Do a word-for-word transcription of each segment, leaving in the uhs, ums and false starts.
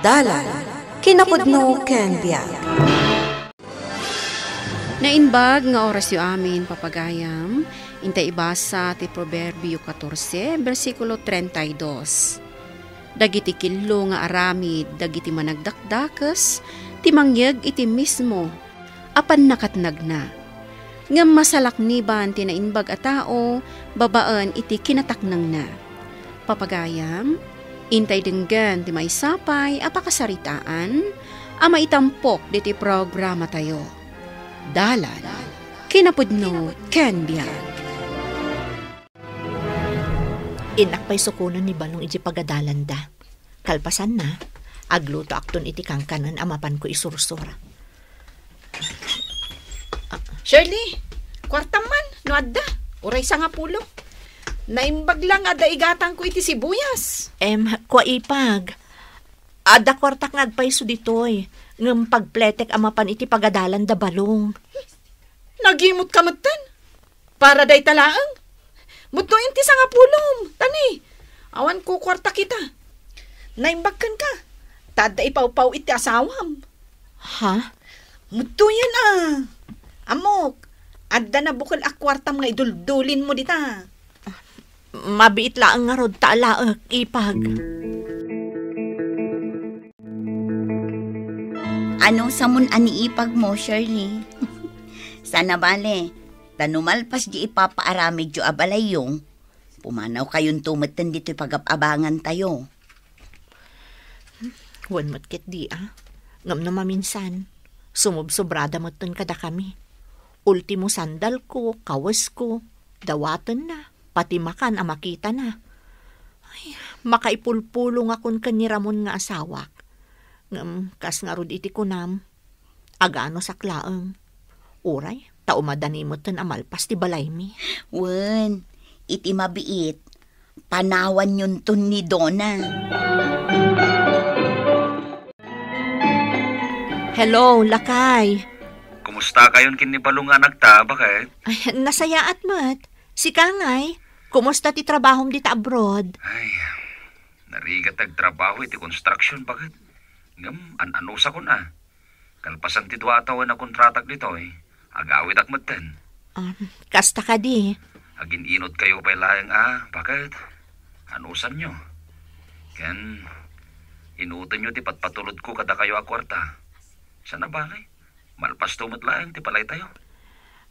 Dalan, kinapudno ken biag. Naimbag nga orasyo amin, papagayam, intay ibasa ti Proverbio catorce, bersikulo treinta y dos. Dagiti killo nga aramid dagiti managdakdakes ti mangyeg iti mismo a pannakatnagna. Ngem masalakniban ti naimbag a tao babaen iti kinataknangna. Papagayam, intay denggen ti maysa pay a pakasaritaan a maitampok ditoy programatayo. Dalan, kinapudno ken biag. Innak pay sukonen ni Balong iti pagadalanda. Kalpasanna, aglutoakton iti kankanen a mapanko isursor. Shirley, kuartam man, no adda, uray sangapulo. Naimbag lang a daigatangko iti sibuyas. Em, kua ipag. Adda kuartak nga agpayso ditoy, ngem pagpletek a mapan iti pagadalanda Balong. Nagimot ka metten? Para dayta laeng? Mutno iti sangapulom, tani. Awan kukuarta kita. Naimbag kenka. Ta adda ipawpaw iti asawam. Ha? Mutno yan, ah. Ammok, adda nabukel a kuartam nga iduldulin mo dita. Mabiit laeng ngarud ta alaek, ipag. Ano samon a ni ipag mo, Shirley? Sana bale, ta no malpas di ipapaaramidyo a balayyo, pumanaw kayonto metten ditoy pagab-abangan tayo. Wen met ketdi a. Ngem no maminsan, sumubsobrada metten kadakami. Ultimo sandalko, kawesko, dawatenna, pati makan a makitana. Ay, makaipulpulongakon ken ni Ramon nga asawak. Ngem kas ngarud iti kunam, aganusak laeng. Uray, ta umadani metten a malpas ti balaymi. Wen, iti mabiit, panawanyonton ni Dona. Hello, lakay. Kumusta kayon ken ni Balong nga anakta, baket? Ay, nasayaat met. Sika ngay, kumusta ti trabahom dita abroad? Ay, narigat ti agtrabaho iti construction, baket. Ngem, an-anusakon a. Kalpasan ti dua a tawen a kontratak ditoy, agawidak metten. Um, kasta kadi. Agin-inotkayo pay laeng a, baket? Anusanyo? Ken, inutenyo ti patpatulodko kadakayo a kuarta. Sana bale, malpasto met laeng ti balaytayo.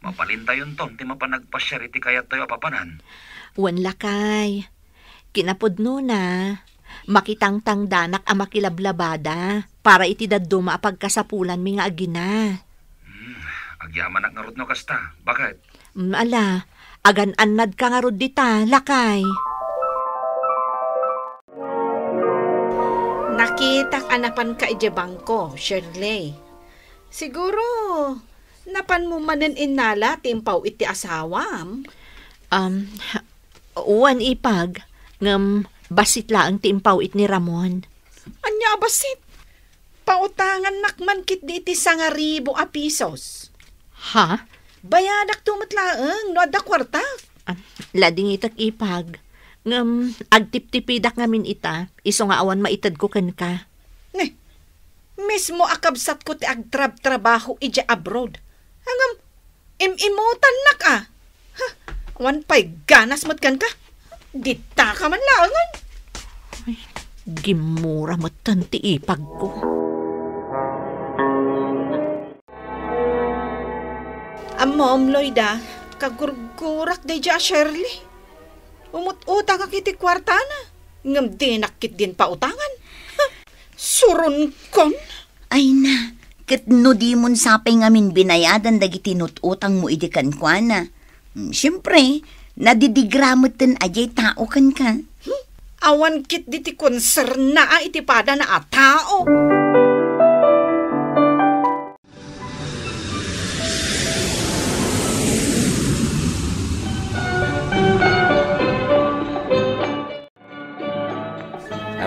Mabalintayonton ti mapan agpasiar iti kayattayo a papanan. Wen lakay. Kinapudnona, makitangtangdanak a makilablabada para iti dadduma a pagkasapulanmi nga agina. Hmm, agyamanak ngarud no kasta. Baket? Mm, ala, agan-annadka ngarud dita, lakay. Nakitak a napanka idiay bangko, Shirley. Siguro, napanmo manen innala ti impaw-it ti asawam? Um, wen, ipag, ngem bassit laeng ti impaw-it ni Ramon. Ania a bassit? Pautangannak man ketdi iti sangaribu a pisos. Ha? Bayadakto met laeng no adda kuarta. Ah, ladingitek, ipag. Ngem, agtiptipidak ngamin ita, isu nga awan maitedko kenka. Ne, mismo a kabsatko ti agtrabtrabaho idiay abroad. Ngem, im-imutannak a. Ha, awan pay ganas met kenka. Ditaka man laengen. Ay, gimmura metten ti ipagko. Ammom, Loida, kagurgurak daydiay a Shirley. Umut-utangak iti kuartana, ngem dinak ketdin pautangan. Ha, suronkon. Ay na, ket no dimon sapay ngamin binayadan dagiti inut-utangmo idi kenkuana. Hmm, siempre, nadidigra metten a diay tao kenka. Hmm, awan ketdi ti konserna a iti padana a tao.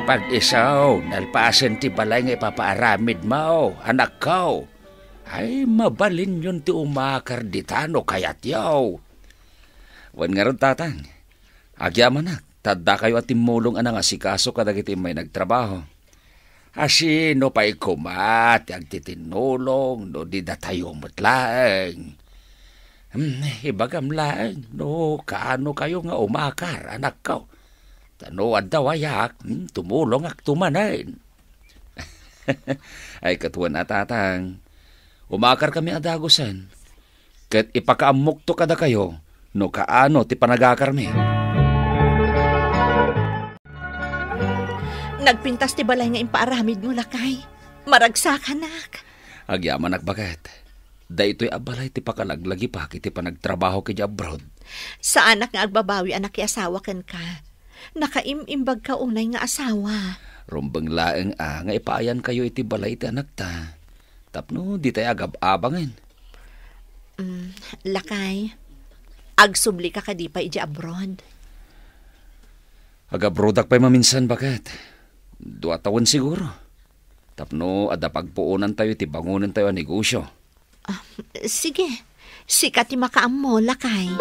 Apag-iso, nalpasen ti balay nga ipapaaramidmo, anakko. Ay, mabalinyon ti umakar dita no kayatyo. Wen ngarud, Tatang, agyamanak, ta addakayo a timmulong a nangasikaso kadagiti immay nagtrabaho. A, sino pay koma ti agtitinnulong no di datayo met laeng? Hmm, ibagam laeng no kaano kayo nga umakar, anakko. Ta no adda wayak, hmm, tumulongakto manen. Ay, ket wen a, Tatang. Umakarkami a dagusen. Ket ipakaammokto kadakayo no kaano ti panagakarmi. Nagpintas ti balay nga impaaramidmo, lakay. Maragsakanak. Agyamanak, baket. Daytoy a balay ti pakalaglagipak iti panagtrabahok idiay abroad. Saanak nga agbabawi a nakiasawa kenka. Nakaim-imbagka unay nga asawa. Rumbeng laeng a nga ipaayankayo iti balay ti anakta. Tapno ditay agab-abangen. Mm, lakay, agsublika kadi pay idiay abroad? Agabroadak pay maminsan, baket. Dua tawen siguro. Tapno adda pagpuonantayo iti bangonentayo a negosio. Ah, sige. Sika ti makaammo, lakay.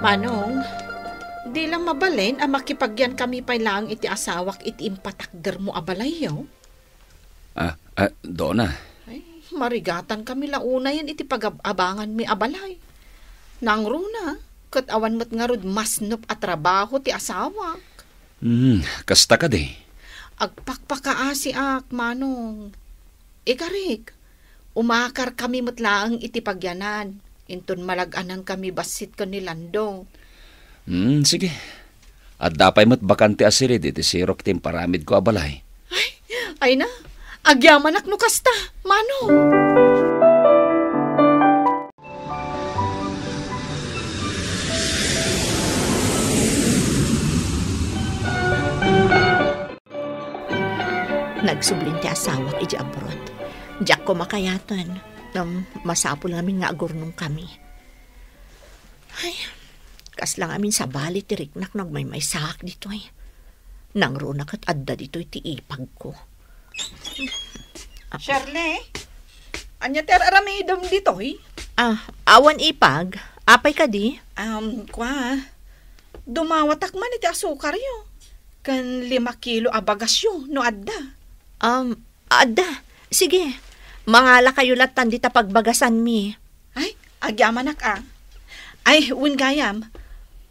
Manong, di la mabalin a makipagyankami pay laeng iti asawak iti impatakdermo a balayyo? Ah, ah, Dona. Ay, marigatankami la unayen iti pagab-abanganmi a balay. Nangruna, ket awan met ngarud masnop a trabaho ti asawak. Hmm, kasta kadi? Agpakpakaasiak, Manong. Ikarik, umakarkami met laeng iti pagyanan, inton malag-anankami bassit ken ni Lando. Hmm, sige. Adda pay met bakante a silid iti sirok ti imparamidko a balay. Ay, ay na, agyamanak no kasta, Manong. Nagsublin ti asawak idiay abroad. Diak koma kayaten. Ngem masapul ngamin nga agurnongkami. Ay, kasla ngamin sabali ti riknak no agmaymaysaak ditoy. Nangruna ket adda ditoy ti ipagko. Shirley, ania ti ar-aramidem ditoy? Ah, awan ipag. Apay kadi? Um, kwa, dumawatak man iti asukaryo. Ken lima kilo a bagasyo, no adda. Um, adda. Sige, mangalakayo lattan dita pagbagasanmi. Ay, agyamanak a. Ay, wen gayam,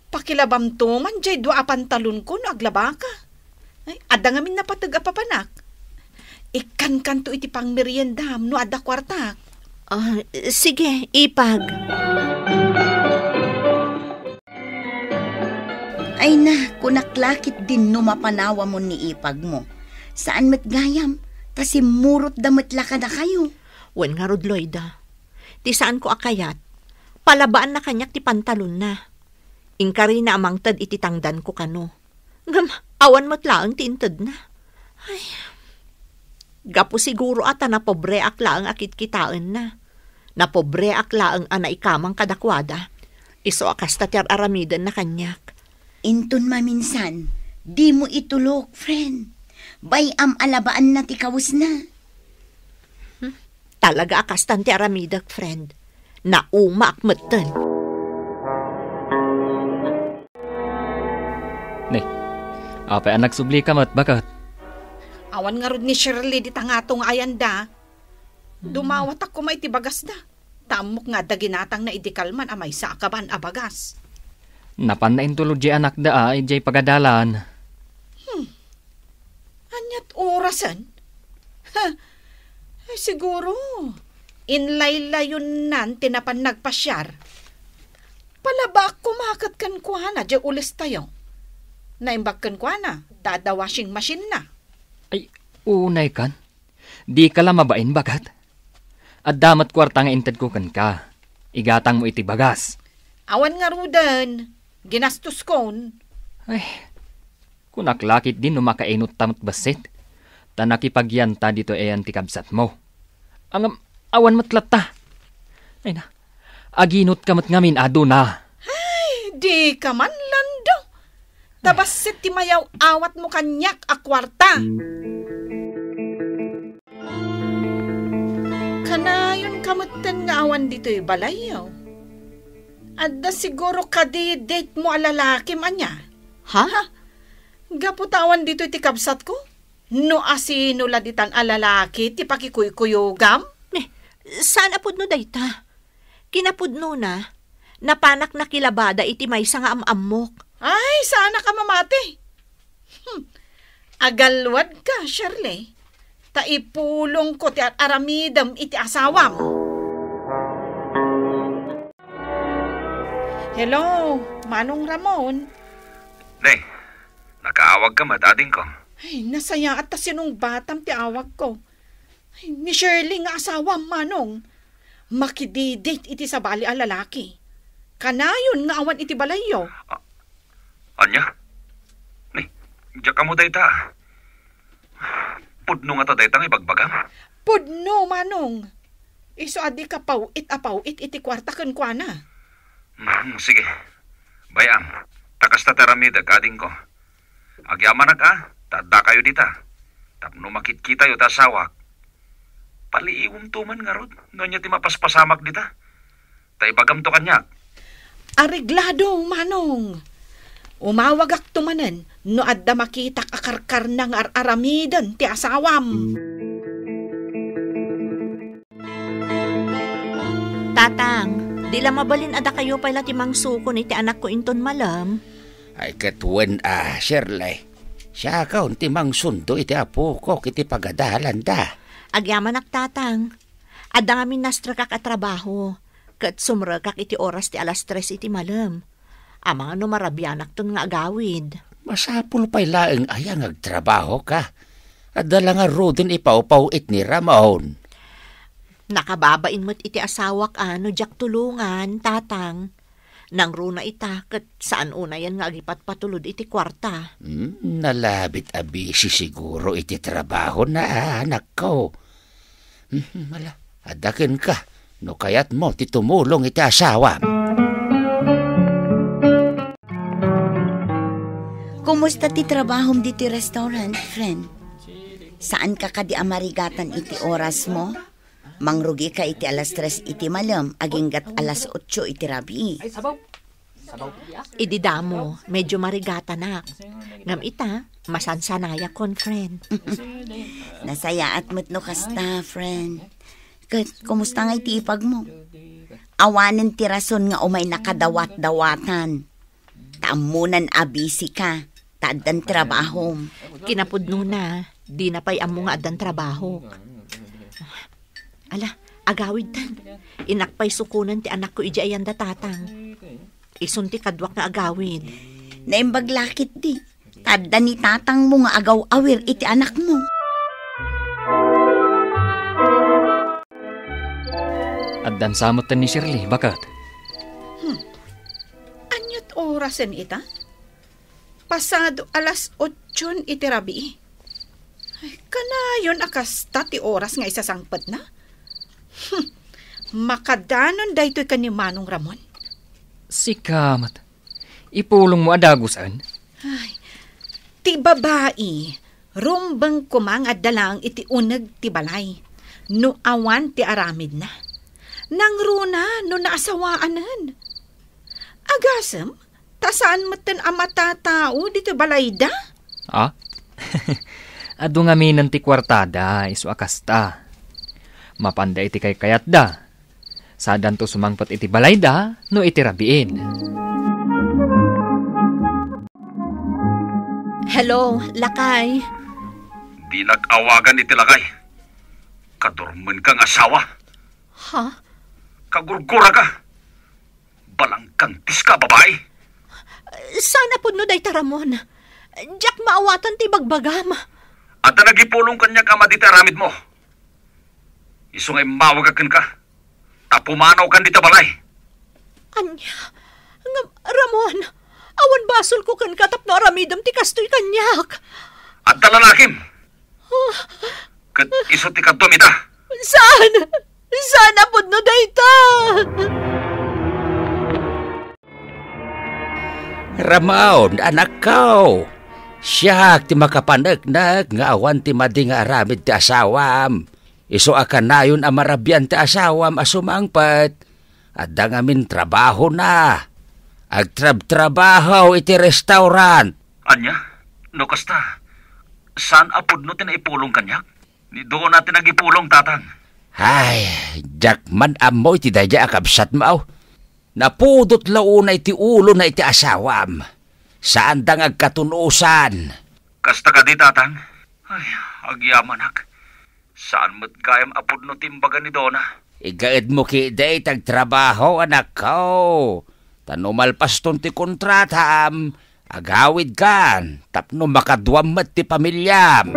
pakilabamto man jay dua a pantalonko no aglabaka. Ay, adda ngamin napateg a papanak. Ikkankanto iti pangmeriendam no adda kuartak. Ah, sige, ipag. Ay na, kunak la ketdin no mapanawamon ni ipagmo. Saan met gayam, ta simmurotda met la kadakayo. Wen ngarud, Loida. Ti saanko a kayat, palabaanna kaniak ti pantalonna. Inkarina a mangted iti tangdanko kano. Ngem awan met laeng ti intedna. Ay, gapu siguro a ta napobreak laeng a kitkitaenna. Napobreak laeng a naikamang kadakuada. Isu a kasta ti ar-aramidenna kaniak. Inton maminsan, dimo itulok, friend. Bay-am a labaanna ti kawesna. Hmm? Talaga a kastan ti aramidek, friend. Naumaak metten. Ni, apay a nagsublika met, baket? Awan ngarud ni Shirley dita ngato nga ayanda. Dumawatak koma iti bagasda. Ta ammok nga adda ginatangna idi kalman a maysa a kaban a bagas. Napanna intulod diay anakda a idiay pagadalan. Hmm. Ania't orasen? Ha! Ay, siguro, inlaylayonnan ti napan nagpasiar. Palabaak koma ket kenkuana diay ulistayo. Naimbag kenkuana, dada washing machine-na. Ay, unay kan? Dika la mabain, baket? Adda met kuarta nga intedko kenka. Igatangmo iti bagas. Awan ngaruden, ginastoskon. Ay, kunak la ketdin no makainutta met bassit. Ta nakipagyanta ditoy ayan ti kabsatmo. Ngem, awan met latta. Ay na, aginotka met ngamin a Dona. Ay, dika man, Lando. Ta bassit ti mayaw-awatmo kaniak a kuarta. Kanayonka metten nga awan ditoy balayyo. Adda siguro kadi date-mo a lalakim ania? Ha? Ha? Gapu ta awan ditoy ti kabsatko? No asino la ditan a lalaki ti pakikuykuyogam? Eh, saan a pudno dayta? Kinapudnona, napanak nakilabada iti maysa nga am-ammok. Ay, saanak a mamati. Hmm. Agalwadka, Shirley. Ta ipulongko ti ar-aramidem iti asawam. Hello, Manong Ramon. Ne, nakaawagka met, adingko? Ay, nasayaat ta sinungbatam ti awagko. Ay, ni Shirley nga asawam, Manong. Makididit iti sabali a lalaki. Kanayon nga awan iti balayyo. A-, ania? Ni, diak ammo dayta. Pudno ngata dayta nga ibagbagam? Pudno, Manong. Isu a dika paw-it a paw-it iti kuarta kenkuana. Hmm, sige. Bay-am, ta kasta ti aramidek, adingko. Agyamanak a, ta addakayo dita. Tapno makitkitayo ti asawak. Paliiwemto man ngarud, no ania ti mapaspasamak dita. Ta ibagamto kaniak. Areglado, Manong. Umawagakto manen no adda makitak a karkarna nga ar-aramiden ti asawam. Tatang, di la mabalin a dakayo pay la ti mangsukon iti anakko inton malem? Ay, ket wen a, Shirley. Siakon ti mangsundo iti apokok iti pagadalanda. Agyamanak, Tatang. Adda ngamin nastrekak a trabaho, ket sumrekak iti oras ti alas tres iti malem. Amangan no marabianakton nga agawid. Masapul pay laeng aya nga agtrabahoka. Adda la ngaruden ipawpaw-it ni Ramon. Nakababain met iti asawak a no diak tulongan, Tatang. Nangruna ita ket saan unayen nga agipatpatulod iti kuarta. Hmm, nalabit a busy siguro iti trabahona, anakko. Hmm, ala, adda kenka, no kayatmo ti tumulong iti asawam. Kumusta ti trabahom ditoy restaurant, friend? Saanka kadi a marigatan iti orasmo? Mangrugika iti alas tres iti malem, aginggat alas otso iti rabii. Idi damo, medyo marigatanak. Ngem ita, masansanayakon, friend. Nasayaat met no kasta, friend. Ket, kumusta ngay ti ipagmo? Awanen ti rason nga umaynaka dawat-dawatan. Ta ammonan a busy ka, ta addan trabahom. Kinapudnona, dina pay ammo nga addan trabahok. Ala, agawidtan. Innak pay sukonen ti anakko idiay ayan da Tatang. Isun ti kaduak nga agawid. Naimbag la ketdi. Ta adda ni tatangmo nga agaw-awir iti anakmo. Addan sa metten ni Shirley, baket. Hmm. Aniat orasen ita? Pasado alas otson iti rabii. Ay, kanayon a kasta ti oras nga isasangpetna? Hmm. Makadanon daytoy ken ni Manong Ramon. Sika met. Ipulongmo a dagusen? Ay, ti babai, rumbeng koma nga adda laeng iti uneg ti balay. No awan ti aramidna. Nangruna no naasawaanen. Agasem, ta saan metten a matatao ditoy balayda? Ah? Adu ngaminen ti kuartada, isu a kasta. Mapanda iti kaykayatda. Sadanto sumangpet iti balayda no iti rabiin. Hello, lakay. Dinak awagan iti lakay. Kadurmenka nga asawa. Ha? Kagurguraka. Balangkantis ka, babai. Saan a pudno dayta, Ramon. Diak maawatan ti bagbagam. Adda nagipulong kaniak a madi ti aramidmo. Isu nga immawagak kenka, ta pumanawkan dita balay. Ania? Ngem, Ramon, awan basolko kenka tapno aramidem ti kastoy kaniak. Adda lalakim. Ket isu ti kaduam ita. Saan? Saan a pudno dayta? Ramon, anakko, siak ti makapaneknek nga awan ti madi nga aramid ti asawam. Isu a kanayon a marabian ti asawam a sumangpet. Adda ngamin trabahona. Agtrabtrabaho iti restaurant. Ania? No kasta, saan a pudno ti naipulong kaniak? Ni Dona ti nagipulong, Tatang. Ay, diak man ammo iti daydiay a kabsatmo, aw. Napudot la unay ti ulona iti asawam. Saanda nga agkatun-osan. Kasta kadi, Tatang? Ay, agyamanak. Saan met gayam a pudno ti imbaga ni Dona? Igaedmo ketdi ti agtrabaho, anakko. Ta no malpaston ti kontratam, agawidkan tapno makaduam met ti pamiliam.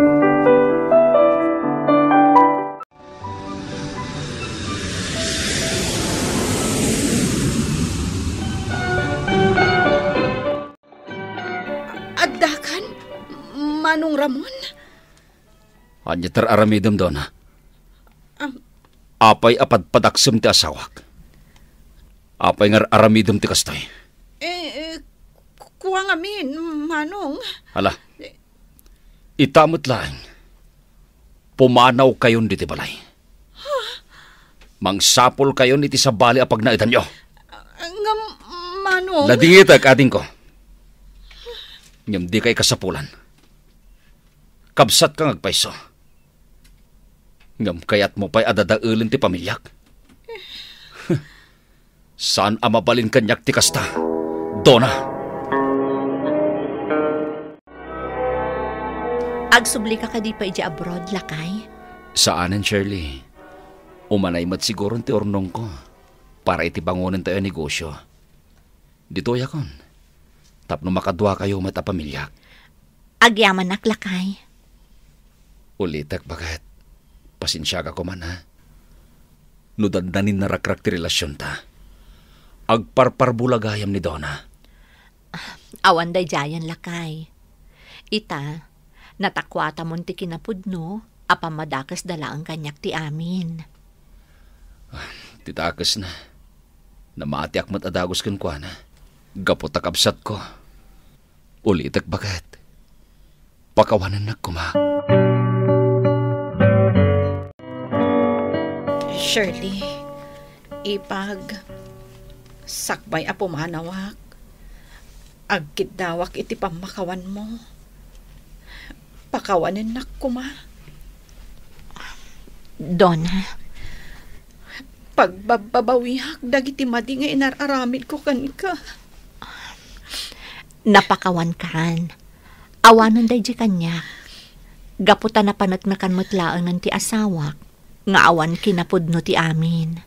Addakan, Manong Ramon? Ania ti ar-aramidem, Dona? Am- Apay a padpadaksem ti asawak? Apay nga ar-aramidem ti kastoy? Eh, eh, ku-, kua ngamin, Manong. Hala, ita met laeng, pumanawkayon ditoy balay. Mangsapulkayon iti sabali a pagnaedanyo. Ngem, Manong. Ladingitek, adingko. Ngem dika ikasapulan. Kabsatka nga agpayso. Ngem kayatmo pay a dadaelen ti pamiliak? Saan a mabalin kaniak ti kasta, Dona. Agsublika kadi pay idiay abroad, lakay? Saanen, Shirley. Umanay met siguron ti urnongko para iti bangonentayo a negosio. Ditoyakon, tapno makaduakayo met a pamiliak. Agyamanak, lakay. Ulitek, baket. Pasensiaga koman, ha? No dandanin narakrak ti relasionta, agparparbula gayam ni Dona. Awan daydiayen, lakay. Ita, natakuatamon ti kinapudno a pammadakesda laeng kaniak ti amin. Ah, ti dakesna. Namatiak met a dagus kenkuana. Gapu ta kabsatko. Ulitek, baket. Pakawanennak koma. Shirley, ipag, sakbay a pumanawak, agkiddawak iti pammakawanmo. Pakawanennak koma. Dona. Pagbabbabawiak dagiti madi nga inar-aramidko kenka. Napakawankan. Awanen daydi kaniak. Gapu ta napaneknekan met laengen ti asawak nga awan kinapudno ti amin.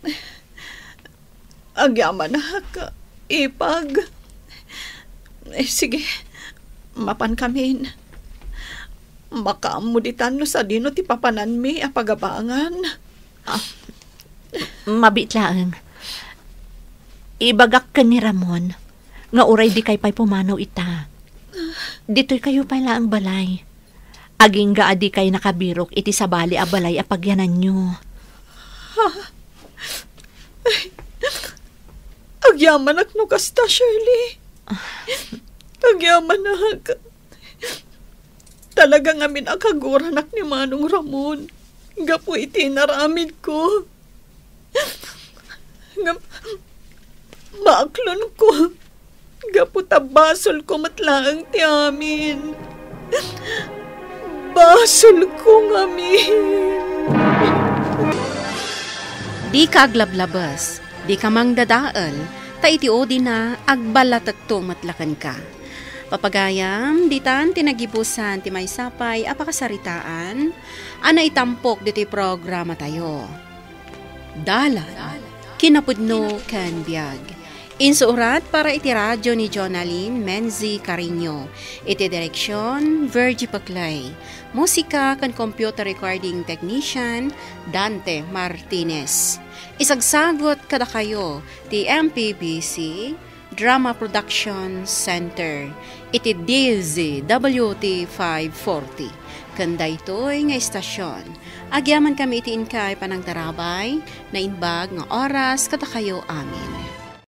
Agyamanak, ipag. Eh, sige, mapankamin. Makaammo ditan no sadino ti papananmi a pagabangan. Ah, mabiit laeng. Ibagak ken ni Ramon nga uray dikay pay pumanaw ita, ditoykayo pay laeng balay. Agingga a dikay nakabirok iti sabali a balay a pagyananyo. Ha? Ay, agyamanak no kasta, Shirley. Agyamanak. Talaga ngamin a kaguranak ni Manong Ramon gapu iti inaramidko. Ngem, maaklonko gapu ta basolko met laeng ti amin. Basolko ngamin. Dika aglablabes, dika mangdadael, ta iti udina, agballatekto met la kenka. Papagayam, ditan ti nagibusan ti maysa pay a pakasaritaan a naitampok ditoy programatayo. Dalan, kinapudno ken biag. Insurat para iti radio ni Jonalyn Menzi Cariño. Iti direksion, Virgie Paclay. Musika ken computer recording technician, Dante Martinez. Isagsagut kadakayo ti M P B C Drama Production Center iti D Z W T five forty. Ken daytoy nga istasion, agyamankami iti inkay panangtarabay, naimbag nga oras kadakayo amin.